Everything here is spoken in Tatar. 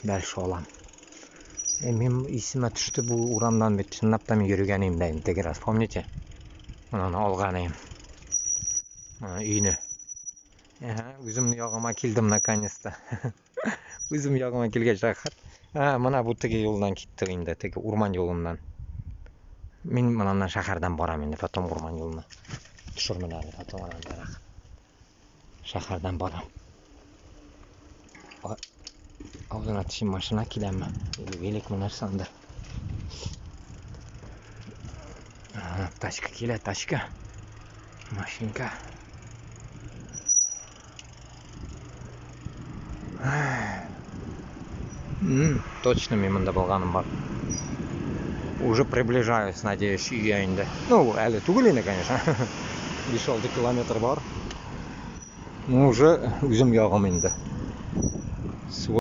Дальше алам. Э, мин исемә төште бу урамнан бит чынлап та мин йөргән идем дә инде теге раз, помните? Моны алган идем. Моны өйне. Әһә, үземнең ягыма килдем наконец-то. Үзем ягыма килгәч рәхәт. Ә, менә бу теге юлдан киттек инде, теге урман юлыннан. Мин моннан шәһәрдән барам инде, потом урман юлына. Төшермен әле, потом аннан Шәһәрдән барам. Аузына төшим машина киләме? Или великмы нәрсә анда? Тачка килә, тачка. Машинка. Точно мин монда булганым бар. Уже приближаюсь, надеюсь, өйгә инде. Ну, әле түгел инде, конечно. 5-6 километр бар. Ну, уже үзем ягым инде. Свой.